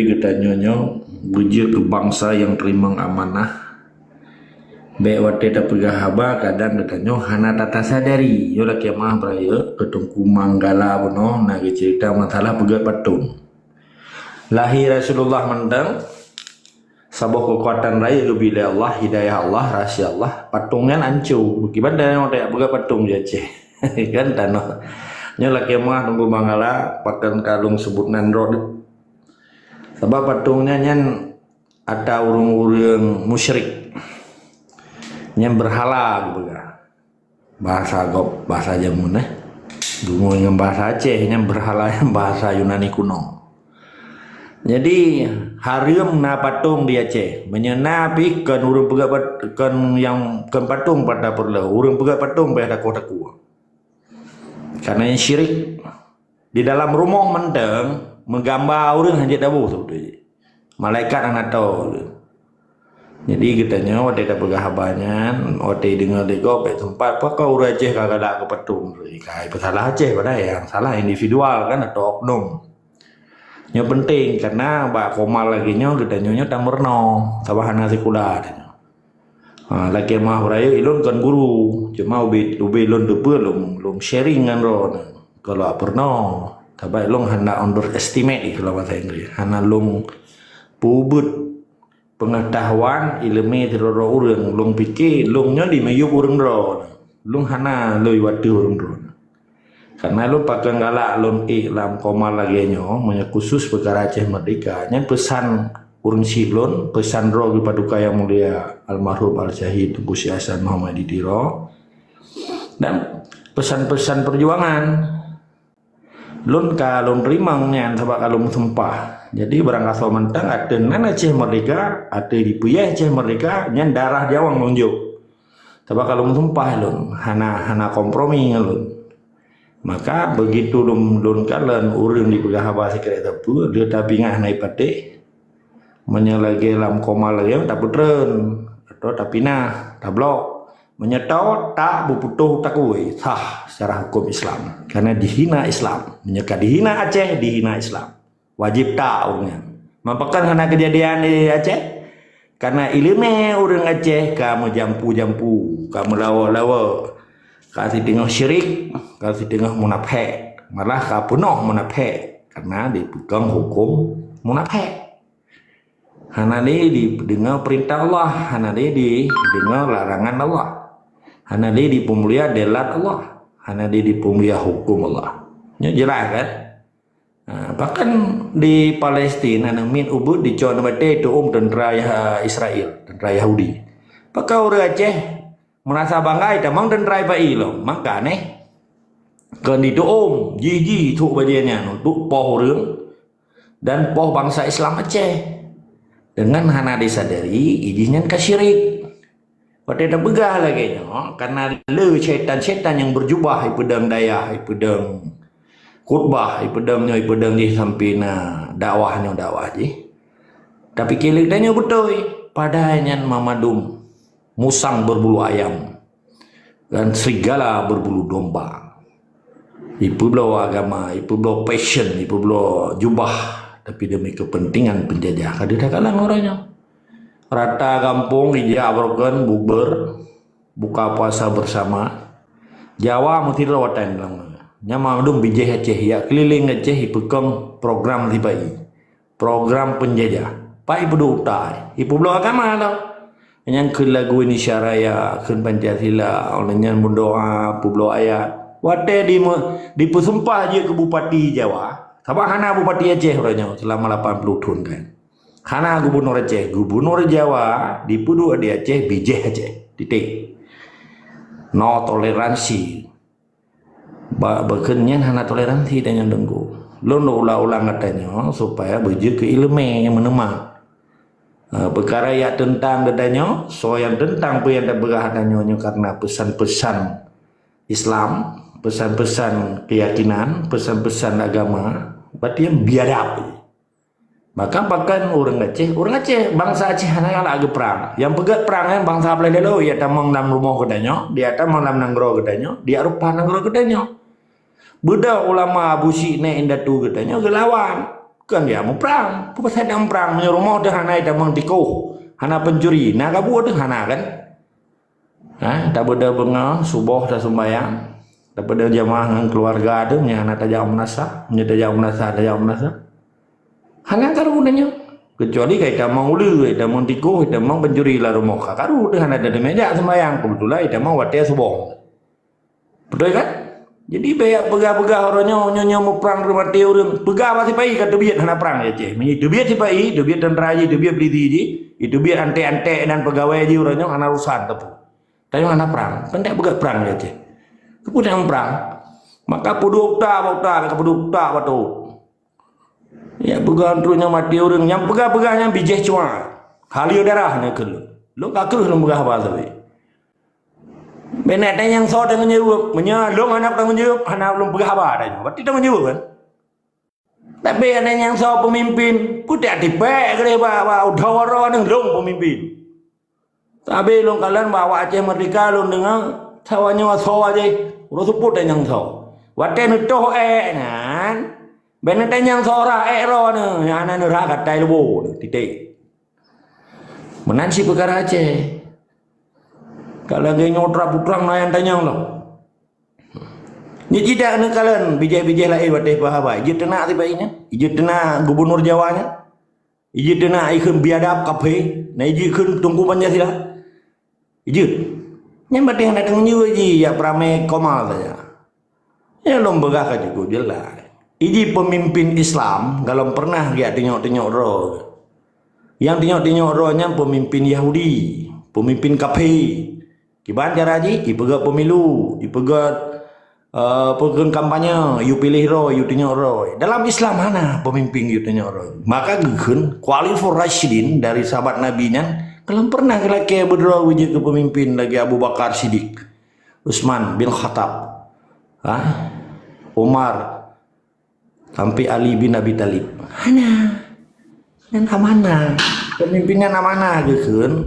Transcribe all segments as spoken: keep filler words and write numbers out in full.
Geutanyoe nyoe beujeuet keu bansa nyang teurimong amanah. Bék watée tapeugah haba, kadang geutanyoe hana tatasadari. Nyoe lakée meu'ah beurayeuk keu Teungku Manggala bunoe na geuceurita masalah peugét patong. Lahé Rasulullah mantong, saboh keukuatan rayeuk geubri lé Allah, hidayah Allah, rahsia Allah, patong nyan ancô. Kiban tanyoe tajak peugét patong di Aceh. Kan tanoh. Nyoe lakée meu'ah Teungku Manggala, pakon ka lôn seubut nan droe. Sabab patong nyan, nyan ata ureuëng-ureuëng musyrik. Nyan beurhala geupeugah. Bahasa gob, bahasa jameun, eh. Deungon ngon bahasa Aceh, nyan beurhala, nyan bahasa Yunani kuno. Jadi, hareuem na patong di Aceh. Meunyoe na pih kon ureuëng peugét pat-, kon nyang kon patong pat tapeureuloh, ureuëng peugét patong payah takue-takue. Karena nyan syirik. Di dalam rumoh mantong, meugamba ureuëng hana jeuet taboh seubeutoe jih. Malaikat hana toe. Jadi geutanyoe watée tapeugah haba nyan, watée deungoe lé gob, bék teumpat, "Pakon ureuëng Aceh ka galak keu patong?" Ka peusalah Aceh padahai, nyang salah individual kan atau oknum. Nyoe penting, karena bak koma lagée nyoe geutanyoe nyoe tameurunoe, sabab hana sikula tanyoe. Ha, lakée meu'ah beurayeuk, ilôn kon guru, cuma ubé, ubé lôn teupeue lôn, lôn sharing ngon droeneuh. Kalau peurunoe, sabab lôn hana underestimate, kalau bahasa Inggris, hana lôn peubeuet pengetahuan, iéleumé sidroe-droe ureuëng. Lôn pike lôn nyoe dimiyueb ureuëng droeneuh. Lôn hana lôn watée ureuëng droeneuh. Karena lôn pakon galak lôn ék lam koma lagée nyoe, meunyoe khusus peukara Aceh Merdeka, nyan peusan ureuëng syiek lôn, peusan droe geupaduka nyang mulia almarhum Al-Syahid Teungku Syekh Hasan Muhammad di Tiro, dan peusan-peusan peujuangan. Lôn ka lôn teurimong nyan sabab ka lôn meusumpah. Jadi, barangkasoe mantong ateueh nan Aceh Merdeka, ateueh dipeuyah Aceh Merdeka, nyan darah di awang lôn jok. Sabab ka lôn meusumpah lôn, hana, hana kompromi ngon lôn. Maka, begitu lôn, lôn kalon ureuëng dipeugah haba sikrek sapeue, lé tapi ingat hana ipatéh. Meunyoe lagée lam koma lagée nyoe tapeutreun, atau tapinah, tablok. Meunyoe tao, tak beuputôh takue, sah secara hukum Islam. Karena dihina Islam. Meunyoe ka dihina Aceh, dihina Islam. Wajéb tak ureuëng nyan. Mapakon hana keujadian di Aceh? Karena iéleumé ureuëng Aceh ka meujampu-jampu, ka meulawa-lawa, ka siteungoh syirik, ka siteungoh munafék, malah ka peunoh munafék, karena dipeukong huköm munafék. Hana lé dideungoe peurintah Allah, hana lé dideungoe larangan Allah, hana lé dipeumulia delat Allah, hana lé dipeumulia huköm Allah. Nyoe jeulaih kan? Ha, bahkan di Palestina, aneuk miet ubit dicok nibak batée teuôm teuntra Yah-, Israel, teuntra Yahudi. Pakon ureuëng Aceh meurasa bangga, tamong teuntra Israel lom. Maka neh, kon diteuôm, jih-jih trok bajée nyan untuk poh ureuëng dan poh bansa Islam Aceh. Dengan hana disadari, jih nyan ka syirik. Watée tapeugah lagée nyoe, karena le syaitan-syaitan nyang beujubah ipeudong dayah, ipeudong khutbah, ipeudong nyoe, ipeudong jih sampai na dakwah nyoe, dakwah jih. Tapi kilik tanyoe beutôi, padahai nyan mamandum musang berbulu ayam dan serigala berbulu domba. Ipeubloe agama, ipeubloe fashion, ipeubloe jubah, tapi demi kepentingan penjajah. Ka deuh takalon uroe nyoe. Rata gampông ijak broken, bukber, buka puasa bersama. Jawa meusidroe watée lam. Nyan mandum bijéh Aceh, jak keuliléng Aceh ipeukong program sipa-i. Program penjajah. Pat ipeuduek utai? Ipeubloe agama tau. Nyang kheun lagu Indonesia Raya, kheun Pancasila, óh lheueh nyan meudoa, peubloe ayat. Watée di me-, dipeusumpah jeuet keu bupati Jawa, sabab hana bupati Aceh uroe nyoe seulama lapan puluh thon kan. Hana gubunur Aceh, gubunur Jawa dipeuduek di Aceh, bijéh Aceh. Titik. No toleransi. Ba-, bukon nyan hana toleransi tanyoe Teungku. Lôn ulang-ulang geutanyoe supaya beujeuet keu iéleumé nyang meuneumak. Ha, peukara nyang teuntang geutanyoe, soe nyang teuntang peue nyang tapeugah tanyoe nyoe karena peusan-peusan Islam, peusan-peusan keuyakinan, peusan-peusan agama, berarti nyan biadab. Maka pakon ureuëng Aceh, ureuëng Aceh, bansa Aceh hana galak geuprang. Nyang peugét prang nyan bansa Blaih Lalo, jak tamong lam rumoh geutanyoe, jak tamong lam nanggroe geutanyoe, jak rumpah nanggroe geutanyoe. Beudôh ulama Abu Syik nèk indatu geutanyoe geulawan. Kan ya muprang. Peue pasai na muprang? Meunyoe rumoh teuh hana itamong tikoh, hana pencuri, na gabuek teuh hana kan? Ha, tabeudôh beungoh suboh taseumbahyang, tabeudôh jamaah ngon keuluwarga teuh, meunyoe hana tajak meunasah, meunyoe tajak meunasah, tajak meunasah. Hana karu tanyoe. Keucuali ka itamong uleue, itamong tikoh, itamong pencuri lam rumoh, ka karu teuh hana tateumé jak seumbahyang, keubeutulan itamong watée suboh. Beutôi kan? Jadi bèk peugah-peugah uroe nyoe, nyoe, nyoe muprang reumaté ureuëng. Peugah bak sipa-i ka teubiet hana prang di Aceh. Meunyoe teubiet sipa-i, teubiet teuntra jih, teubiet peulisi jih, teubiet antek-antek dan peugawée jih uroe nyoe hana urusan teupeu. Tanyoe hana prang, kan dak peugah prang di Aceh. Keupeue nyang prang? Maka peuduek utak bak utak, ka peuduek utak bak tôt. Ya peugah trok nyoe maté ureuëng, nyang peugah-peugah nyan bijéh cuma. Halia darah nyoe keu lôn. Lôn ka kreueh lôn peugah haba sabe. Bèk na tanyong soe tanggong jaweueb. Meunyoe lôn hana tanggong jaweueb, hana lôn peugah haba tanyoe. Berarti tanggong jaweueb kan? Tapi ada nyang soe peumimpin, putéh tipék keudeh bak, bak udah wara nyoe lôn peumimpin. Tapi lôn kalon bak awak Aceh Merdeka lôn deungoe, sawa nyoe soe jih, uroe seupôt tanyong soe. Watée neutoh ék nyan, bèk neutanyong soe rhah ék droeneuh, nyang hana neurhah gatai leubo, titek. Meunan cit peukara Aceh. Ka lagée nyoe trap putrang na nyang tanyong lom. Nyoe jidak neukalon bijéh-bijéh laén watée peuhaba. Jeuet teunak sipa-i nyan. Jeuet teunak gubunur Jawa nyan. Jeuet teunak ikheun biadab kaphé. Na jeuet kheun Teungku Pancasila. Jeuet. Nyan bateh hana tanggong jaweueb jih, jak peuramé koma saja. Ya lôn peugah ka cukup jeulaih. Iji peumimpin Islam galom pernah geujak tunyok-tunyok droe. Nyang tunyok-tunyok droe nyan peumimpin Yahudi, peumimpin kaphé. Kiban cara jih, ipeugét pemilu, ipeugét, eh, peukon kampanye, yue piléh droe, yue tunyok droe. Dalam Islam hana peumimpin yue tunyok droe. Maka geukheun Khulafaur Rasyidin dari sahabat Nabi nyan, galom pernah geulakée beudroe beujeuet keu peumimpin lagée Abu Bakar Siddiq, Utsman bin Khattab, ha? Umar, sampai Ali bin Abi Thalib. Hana. Nyan amanah. Peumimpin nyan amanah geukheun.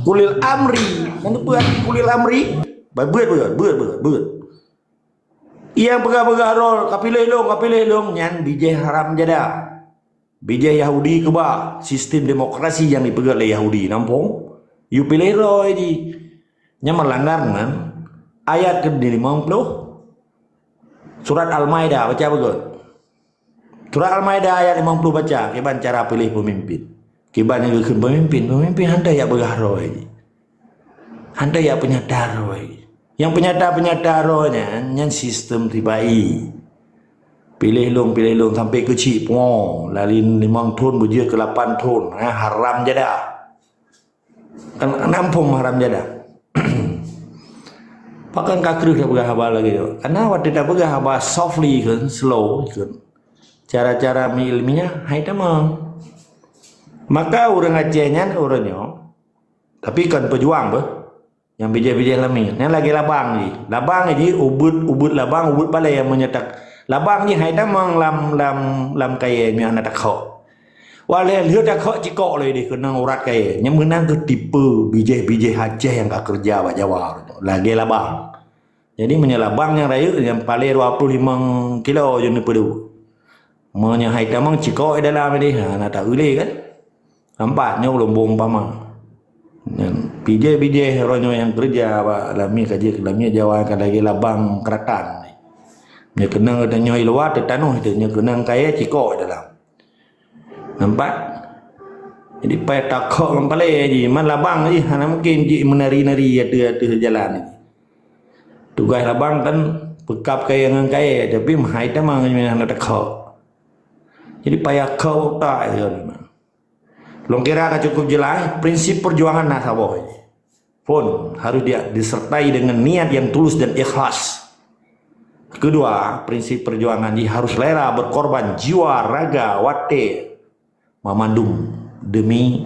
Ulil amri. Nyan peue arti ulil amri? Beuet, beuet, beuet, beuet, beuet. Nyang peugah-peugah droe, ka piléh lôn, ka piléh lôn, nyan bijéh haram jadah. Bijéh Yahudi keubah, sistem demokrasi nyang jipeugét lé Yahudi. Nampung, yue piléh droe jih. Nyan meulanggar ngon ayat keu limong ploh. Surat Al-Maidah, baca beugét. Surat Al-Maidah ayat limong ploh baca, kiban cara piléh peumimpin. Kiban nyang geukheun peumimpin, peumimpin hana jak peugah droe. Hana jak peunyata droe. Nyang peunyata-peunyata droe nyan, nyan sistem sipa-i. Piléh lôn, piléh lôn sampai keuchik pungo, dari limong thon beujeuet keu lapan thon, ha, haram jadah. Kan nampung haram jadah. Pakon ka kreueh tapeugah haba lagée nyoe? Karena watée tapeugah haba softly kan, slow kan, cara-cara mi ilmiah hai tamong. Maka ureuëng Aceh nyan ureuëng nyoe, tapi kon peujuang beuh. Nyang bijéh-bijéh lami. Nyan lagée labang jih. Labang jih ubeuet, ubeuet labang, ubeuet balée nyang meunyetak. Labang jih hai tamong lam, lam, lam kayée nyang na takhok. Waléh lheueh takhok cikok lé deh keunong urat kayée. Nyang meunan keuh tipe bijéh-bijéh Aceh nyang ka keureuja bak Jawa. Lagée labang. Jadi meunyoe labang nyang rayeuk nyang paleng dua ploh limong kilo jeuet neupeuduek. Meunyoe hai tamong cikok di dalam deh, ha, na ta-eu lé kan? Nampak nyoe ulôn beu umpama. Nyan, bijéh-bijéh uroe nyoe nyang keureuja bak lami ka jeuet keu lamiet Jawa ka lagée labang keuratan. Nyoe keunong geutanyoe i luwa teutanoh, nyoe keunong kayée cikok di dalam. Nampak? Jadi payah takhok ngon paleng jih, man labang jih hana mungken jih meunari-nari ateueh-ateueh jalan jih. Tugaih labang kan peukab kayée ngon kayée, tapi meuhai tamong nyoe hana takhok. Jadi payah khok utak jih memang. Lôn kira ka cukup jeulaih, prinsip perjuangan na saboh. Phon harus dia disertai dengan niat yang tulus dan ikhlas. Kedua, prinsip perjuangan jih harus rela berkorban jiwa, raga, watée, mamandum demi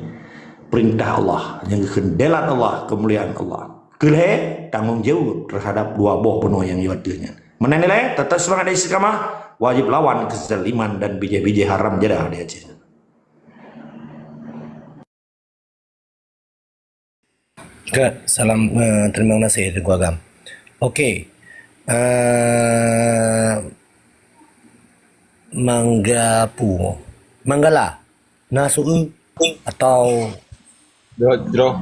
perintah Allah, nyang geukheun delat Allah, kemuliaan Allah. Keulhée, tanggong jaweueb terhadap dua boh bunoe nyang jeuet ateueh nyan. Meunan ilée, tetap semangat dan istiqamah, wajib lawan kezaliman dan bijéh-bijéh haram jadah di Aceh. Ka, salam, eh, terima kasih Teungku Agam. Okey. Eh, Manggapu. Manggala. Na su-, atau Jroh, jroh.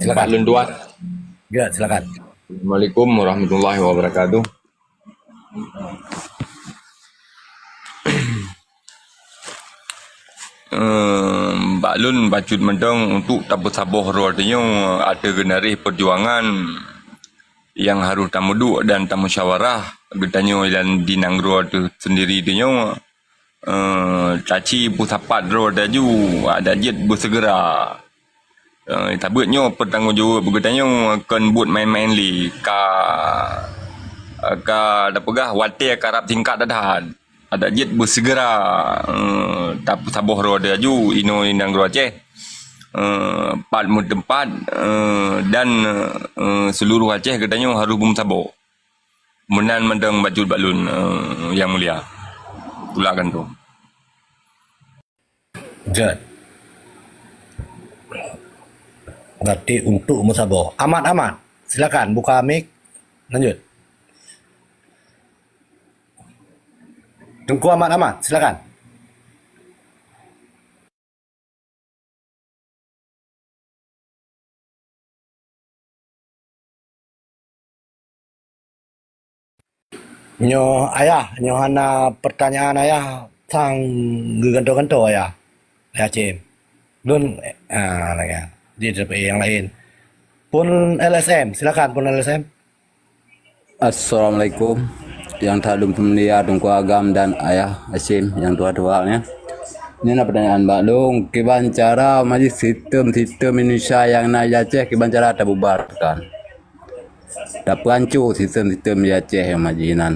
Silakan. Pak Lun Tuan. Ya, silakan. Assalamualaikum warahmatullahi wabarakatuh. Eh, bak lôn bacut mantong untuk tapeusaboh droe tanyoe ateueh geunaréh peujuangan nyang harôh tameuduek dan tamusyawarah geutanyoe dan di nanggroe teuh seundiri tanyoe. Eh, taci peusapat droe taju, adak jeuet beuseugera. Eh, sabeut nyoe peutanggong jaweueb geutanyoe kon buet maén-maén lé. Ka, ka tapeugah watée karab singkat that-that. Adak jeuet beuseugera, eh, tapeusaboh droe taju inoe nanggroe Aceh. Eh, pat meuteumpat, eh, dan, eh, seuluruh Aceh geutanyoe harôh beumeusaboh. Meunan mantong bacut bak lôn, eh, Yang Mulia. Tulak gantung. Jeuet. Berarti untuk meusaboh. Amat, Amat, silakan buka mic. Lanjut. Teungku Amat, Amat, silakan. Nyoe ayah, nyoe hana pertanyaan ayah sang geugantoe-gantoe ayah. Ayah Cem. Lôn, ah, lagée. Dia dapat yang lain. Pun L S M, silakan Pun L S M. Assalamualaikum. Yang that lôn peumulia Teungku Agam dan Ayah Hasyim nyang tuha-tuha nyan. Nyoe na pertanyaan bak lôn, kiban cara maji sistem-sistem Indonesia nyang na di Aceh, kiban cara tabubarkan? Tapeuhanco sistem-sistem di Aceh nyang maji nan.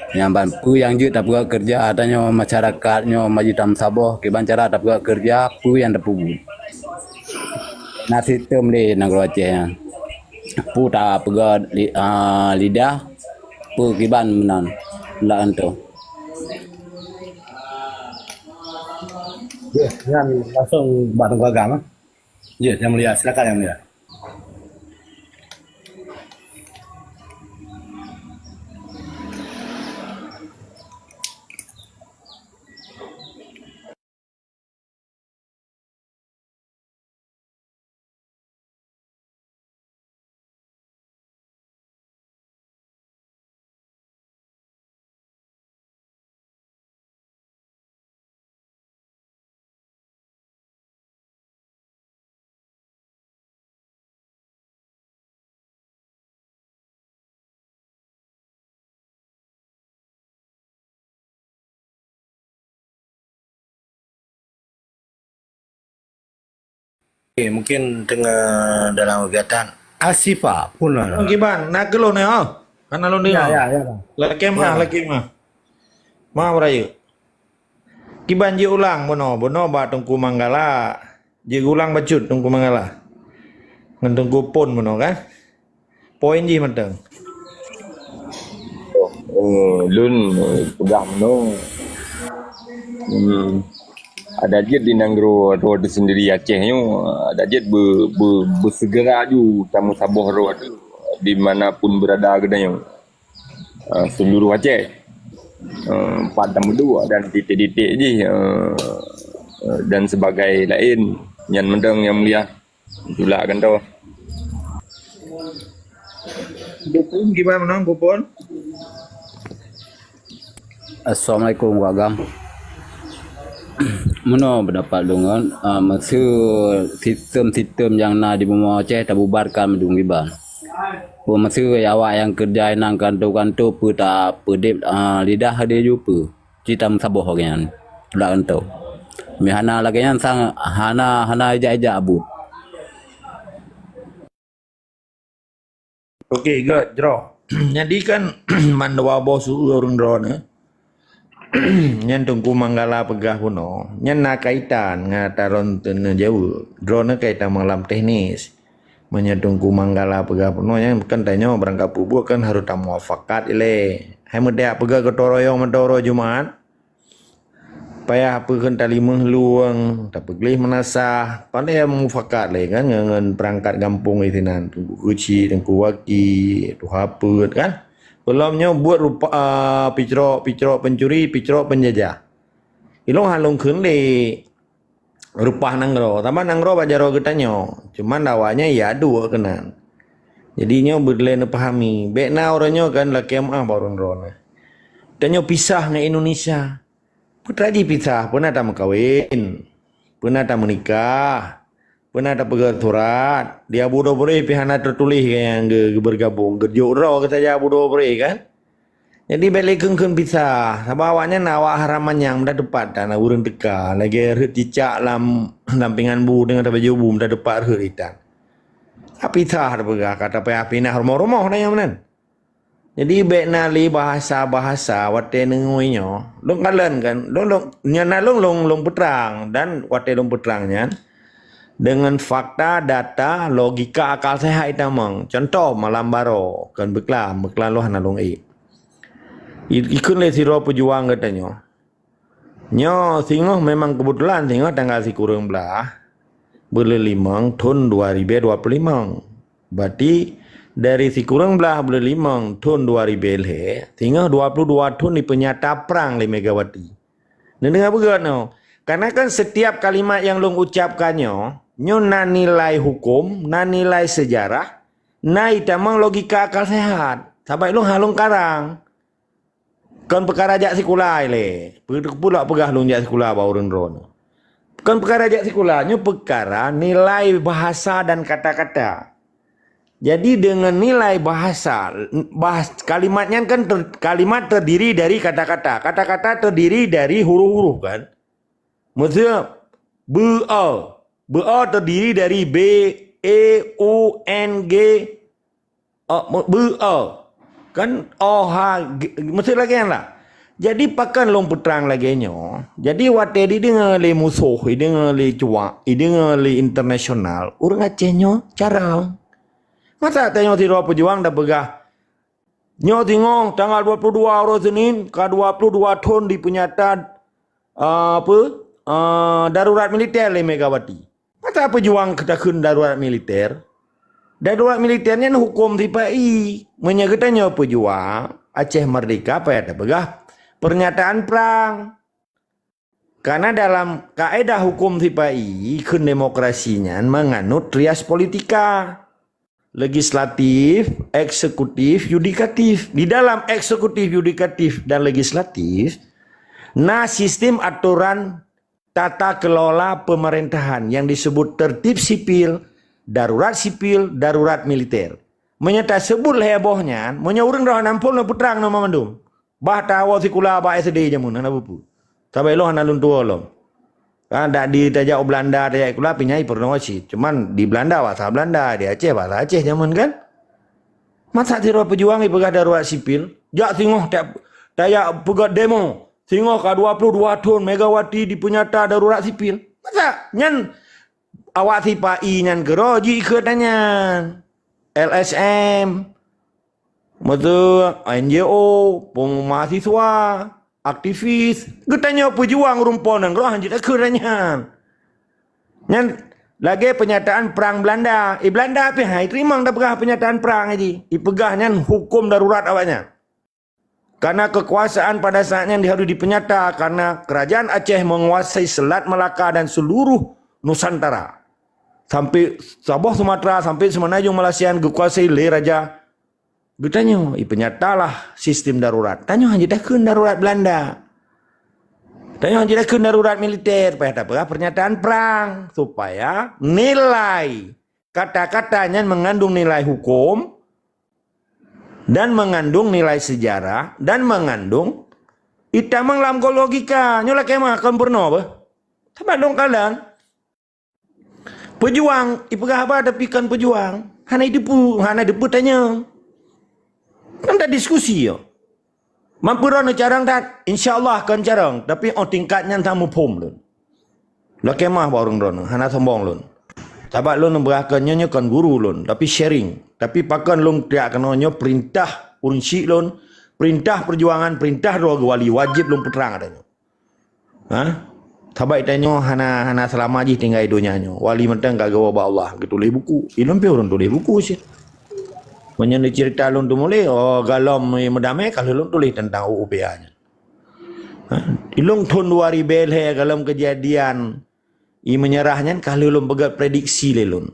Nyang ban peue nyang jeuet tapeugah keureuja, tanyoe masyarakat nyoe maji tameusaboh, kiban cara tapeugah keureuja, peue nyang tapeubuet. Na sistem lé nanggroe Aceh nyan. Peue tapeugah li-, ah, lidah, peue kiban meunan. Lak anto. Ya, nyan langsung bak Teungku Agam, eh. Ya, Yang Mulia, silakan Yang Mulia. Okey, mungkin tengah dalam kegiatan. Asifa pun. Oh, kiban, na keu lôn, oh. Hana lôn deungoe. Ya, ya, ya, bang. Lakée mah, ya, bang. Lakée mah. Mah beurayeuk. Kiban jiulang bunoe, bunoe bak Teungku Manggala. Jiulang bacut Teungku Manggala. Ngon Teungku Pon bunoe kan? Poin jih mantong. Oh, eh, lôn, eh, peugah meunoe. Hmm. Adak jeuet di nanggroe droe teuh seundiri Aceh nyoe, adak jeuet be-, be-, beuseugera ju tameusaboh droe teuh di mana pun beurada geutanyoe. Ah, seuluruh Aceh. Ah, pat tameuduek dan titek-titek jih, ah, ah, dan sebagai laén. Nyan mantong Yang Mulia. Tulak gantoe. Bupon, kiban meunan, Bupon? Assalamualaikum, Wak Gam. Meunoe pendapat lôn ngon, ah, meuseu sistem-sistem nyang na di bumoe Aceh tabubarkan meudung kiban. Peue meuseu awak nyang keureuja inan kanto-kanto peue tapeudeb, ah, lidah deh ju peue. Ci tameusaboh lagée nyan. Tulak gantoe. Meuhana lagée nyan sang hana, hana ijak-ijak buet. Okey, göt, jroh. Jadi kan mandua boh su-, ureuëng droeneuh. Nyan Teungku Manggala peugah bunoe, nyan na kaitan ngon ata droeneuh jaweueb. Droeneuh kaitan malam teknis. Meunyoe Teungku Manggala peugah bunoe, nyan kan tanyoe barangkapeue buet kan harôh tamufakat ilée. Hai meudeh peugah gotong royong mantong uroe Jumat. Payah peue kheun talimeung lueng, tapeugleh meunasah, pandai mufakat lé kan ngon, ngon peurangkat gampông di sinan, Teungku Keuchik, Teungku Waki, Tuha Peuet kan. Ulôn nyoe buet rupa, ah, picrok, picrok pencuri, picrok penjajah. Ilôn han lôn kheun lé rupah nanggroe. Sama nanggroe bak jaroe geutanyoe. Cuman awaknyan ya duek keunan. Jadi nyoe beudlée neupahami. Bék na uroe nyoe kan lakée meu'ah bak ureuëng droeneuh. Tanyoe pisah ngon Indonesia. Peue jih pisah, peue na tameukawen, peue na tameunikah, peue na tapeugét surat. Di Abu Dhabi pih hana teutuléh nyang geu-, geubeurgabong. Geujok droe geusaja Abu Dhabi kan. Jadi bék lé kheun-kheun pisah. Sabab awaknyan awak haram manyang meutateupat tan ureuëng teuka. Lagée rhët cicak lam, lam pingan bu deungon tabaju bu meutateupat rhët itan. Ka pisah tapeugah ka tapayah pinah rumoh-rumoh na nyang meunan. Jadi bék na lé bahasa-bahasa watée neungoe nyoe. Lôn kalon kan, lôn, lôn, nyan na lôn, lôn, lôn peutrang dan watée lôn peutrang nyan deungon fakta, data, logika, akal sehat itamong. Contoh malam baroe kon beuklam, beuklam lôn hana lôn ék. I-, ikheun lé sidroe peujuang geutanyoe. Nyoe singoh memang keubeutulan singoh tanggal sikureueng blaih buleuen limong thon dua ribée dua puluh limong. Berarti dari sikureueng blaih buleuen limong thon dua ribée lhée singoh dua puluh dua thon dipeunyata prang lé Megawati. Neudeungoe beugét nyoe. Karena kan setiap kalimat nyang lôn ucapkan nyoe, nyoe na nilai hukum, na nilai sejarah, na itamong logika akal sehat. Sabab lôn hana lôn karang. Kon peukara jak sikula ilée. Peu-, peue lak peugah lôn jak sikula bak ureuëng droeneuh. Kon peukara jak sikula, nyoe peukara nilai bahasa dan kata-kata. Jadi deungon nilai bahasa, bahas-, kalimat nyan kan ter-, kalimat terdiri dari kata-kata. Kata-kata terdiri dari huruf-huruf kan. Maksudnya, be-o. Be-o terdiri dari B, E, U, N, G, O, me-, beu-o. Kan O H G, meusti lagée nyan lah. Jadi pakon lôn peutrang lagée nyoe. Jadi watée dideungoe lé musoh, dideungoe lé cuak, dideungoe lé internasional, ureuëng Aceh nyoe carông. Masa tanyoe sidroe peujuang tapeugah, nyoe singoh tanggal dua puluh dua uroe Senin, ka dua puluh dua thon dipeunyata, ah, apa, ah, darurat militer lé Megawati. Masa peujuang takheun darurat militer? Darurat militer nyan huköm sipa-i. Meunyoe geutanyoe peujuang Aceh Merdeka, payah tapeugah pernyataan prang. Karena dalam kaedah huköm sipa-i, kheun demokrasi nyan menganut trias politika. Legislatif, eksekutif, yudikatif. Di dalam eksekutif, yudikatif, dan legislatif, na sistem aturan tata kelola pemerintahan yang disebut tertib sipil, darurat sipil, darurat militer. Meunyoe taseubut lhée boh nyan, meunyoe ureuëng droe hana muphom, lôn peutrang nyoe mandum. Bah tawoe sikula bak S D jameun hana peue-peue. Sabe lôn hana lôn tuwoe lom. Kan dak di tajak u Belanda, tajak sikula, pih nyan peurunoe cit. Cuman di Belanda bahasa Belanda, di Aceh bahasa Aceh jameun kan. Masa sidroe peujuang ipeugah darurat sipil, jak singoh ta-, tajak peugah demo. Singoh ka dua puluh dua thon Megawati dipeunyata darurat sipil. Masa nyan awak sipa-i nyan keudroe jikheun nyan. L S M, Maksud N G O, peumahasiswa, aktivis, geutanyoe peujuang rumpok nanggroe hanjeuet takheun nyan. Nyan lagée pernyataan perang Belanda. Eh, Belanda pih hai teurimong tapeugah pernyataan perang haji. Ipeugah nyan huköm darurat awaknyan. Karena kekuasaan pada saat nyan harus dipernyata karena kerajaan Aceh menguasai Selat Melaka dan seluruh Nusantara. Sampai saboh Sumatera, sampai Semenanjung Malaysia geukuasai lé raja Geutanyoe, ipenyatalah sistem darurat. Tanyoe hana takheun darurat Belanda. Tanyoe hana takheun darurat militer, payah tapeugah pernyataan perang supaya nilai kata-kata nyan mengandung nilai hukum dan mengandung nilai sejarah dan mengandung itamong lam logika. Nyoe lakée meu'ah kon peurunoe beh. Saban dong kalan. Peujuang, ipeugah haba tapi kon peujuang. Hana ideupeu, hana ideupeu tanyong. Kan tadiskusi yo. Mampu droeneuh carông that, insya Allah kon carông, tapi 'oh tingkat nyan tamuphom lôn. Lakée meu'ah bak ureuëng droeneuh, hana sombong lôn. Sabab lôn beurah kon nyoe, nyoe kon guru lôn, tapi sharing. Tapi pakon lôn piak keunoe nyoe perintah ureuëng syik lôn, perintah peujuangan, perintah droe geuwali wajéb lôn peutrang ata nyoe. Ha? Saban tanyoe hana, hana seulama jih tinggai donya nyoe. Wali mantong ka geuwoe bak Allah, geutuléh buku. Ilôn pih ureuëng tuléh buku cit. Meunyoe neucirita lôn teumuléh, oh, galom meudamé ka lheueh lôn tuléh teuntang U U P A nyan. Ha? Ilôn thon dua ribèe lhèe galom keujadian i meunyeurah nyan ka lheueh lôn peugah prediksi lé lôn.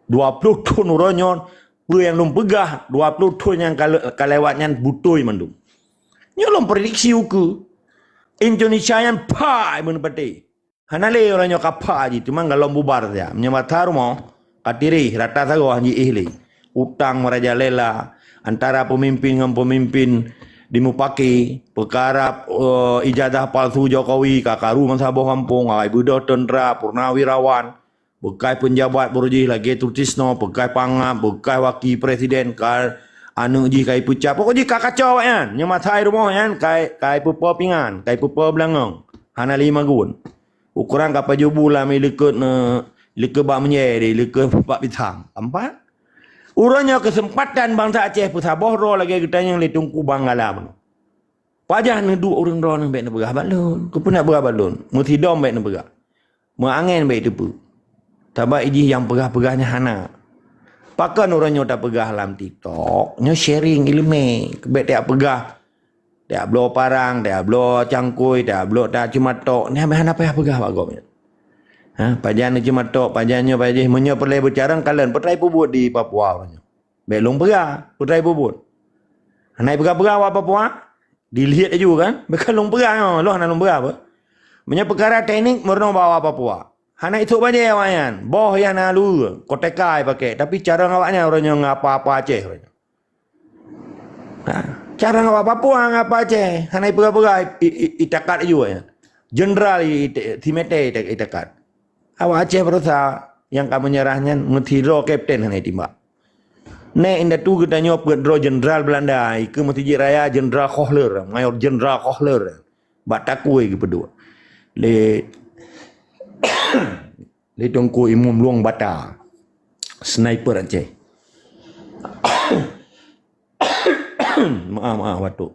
Dua ploh thon uroe nyoe, peue nyang lôn peugah dua ploh thon nyang ka le-, ka lewat nyan beutôi mandum. Nyoe lôn prediksi ukeue. Indonesia nyan pha meuneupati. Hana lé uroe nyoe ka pha jih, teuma galom bubar saja. Meunyoe mata rumoh, ka tireh, rata sagoe jiéh lé. Utang merajalela antara peumimpin ngon peumimpin dimupaki, peukara, eh, ijazah palsu Jokowi ka karu meusaboh gampông, ai beudôh teuntra, purnawirawan, beukai peunjabat baroe jih lagèe Sutisno, beukai Pangap, beukai wakil presiden, ka aneuk jih ka ipeucat. Pokok jih ka kacau awaknyan. Nyoe masa i rumoh nyan ka, ka ipeupo pingan, ka ipeupo beulangong. Hana lé magun. Ukoran ka pajoh bulan i likot ne, likot bak meunjai deh, likot bak pisang. Tampak? Uroe nyoe keuseumpatan bansa Aceh peusaboh droe lagèe geutanyong lé Teungku Banggala bunoe. Pajan neuduek ureueng droeneuh bèk neupeugah bak lôn. Keupeue neupeugah bak lôn? Meusidom bèk neupeugah. Meuangèn bèk teupeu. Sabab ijih nyang peugah-peugah nyan hana. Pakon uroe nyoe tapeugah lam TikTok, nyoe sharing ileumèe. Bèk tajak peugah, tajak bloe parang, tajak bloe cangkôi, tajak bloe ta ceumatok. Nyan hana payah peugah bak gobnyan. Ha, pajan ceumatok, pajan nyoe, pajan jih. Meunyoe peureulèe beucarông, kalon, peue trai peubuet di Papua uroe nyoe? Bèk lôn peugah, peue trai peubuet? Hana peugah-peugah awak Papua? Dilihat laju kan? Bèk lôn peugah nyoe, lôn hana lôn peugah apa. Meunyoe peukara teknik, meurunoe bak awak Papua. Hana isôk bajèe awaknyan, boh nyang na lue, koteka ipaké, tapi carông awaknyan uroe nyoe ngon apa-apa Aceh uroe nyoe. Ha, carông awak Papua ngon apa Aceh, hana ipeugah-peugah, i, i, itakat laju awaknyan. Jenderal i, i, simete ita-, itakat. Awak Aceh baroesa nyang ka meunyeurah nyan meusidroe kapten hana itimbak. Nèk indatu geutanyoe peuet droe jenderal Beulanda, ikeue Meuseujid Raya Jenderal Kohler, Mayor Jenderal Kohler. Bak takue geupeuduek lé, lé Teungku Imum Lueng Bata, sniper Aceh. Maaf, maaf, batuk.